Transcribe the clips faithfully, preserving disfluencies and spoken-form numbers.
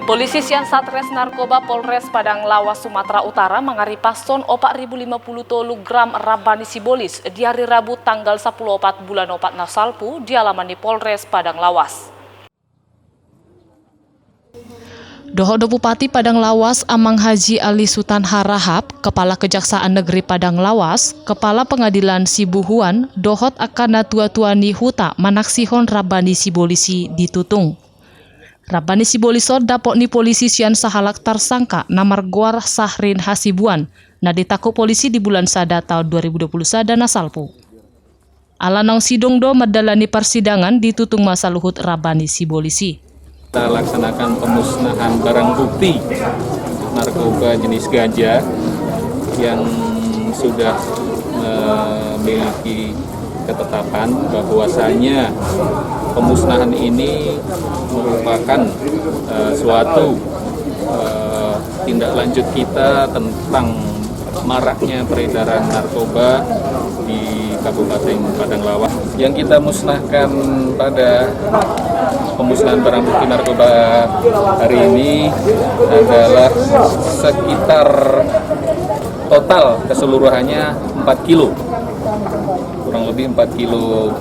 Polisi sian Satres Narkoba Polres Padang Lawas, Sumatera Utara, mangaripashon opat ribu lima puluh tolu gram ramba ni sibolis di ari Rabu tanggal sampulu opat bulan opat na salpu di alaman ni Polres Padang Lawas. Dohot do Bupati Padang Lawas, Amang Haji Ali Sutan Harahap, Kepala Kejaksaan Negeri Padang Lawas, Kepala Pengadilan Sibuhuan, dohot angka natua-tua ni huta manaksihon ramba ni sibolis i di Tutung. Ramba ni sibolis on dapot ni polisi sian sahalak tarsangka na margoar Sahrin Hasibuan, na ditangkup polisi di bulan sada taon dua ribu dua puluh sada na salpu. Ala naung sidung do mandalani parsidangan, di Tutung ma saluhut ramba ni sibolis i. Kita laksanakan pemusnahan barang bukti narkoba jenis ganja yang sudah memiliki ketetapan bahwasanya pemusnahan ini merupakan, eh, suatu, eh, tindak lanjut kita tentang maraknya peredaran narkoba di Kabupaten Padang Lawas. Yang kita musnahkan pada pemusnahan barang bukti narkoba hari ini adalah sekitar total keseluruhannya empat kilo. Kurang lebih empat kilo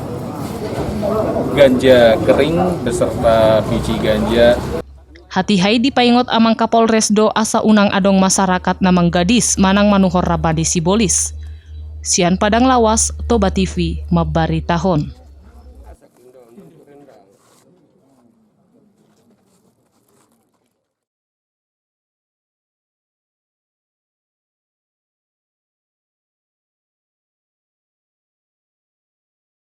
ganja kering beserta biji ganja. Hatiha i dipaingot Amang Kapolres do asa unang adong masyarakat na manggadis manang manuhor ramba ni sibolis. Sian Padang Lawas, Toba T V mambaritahon.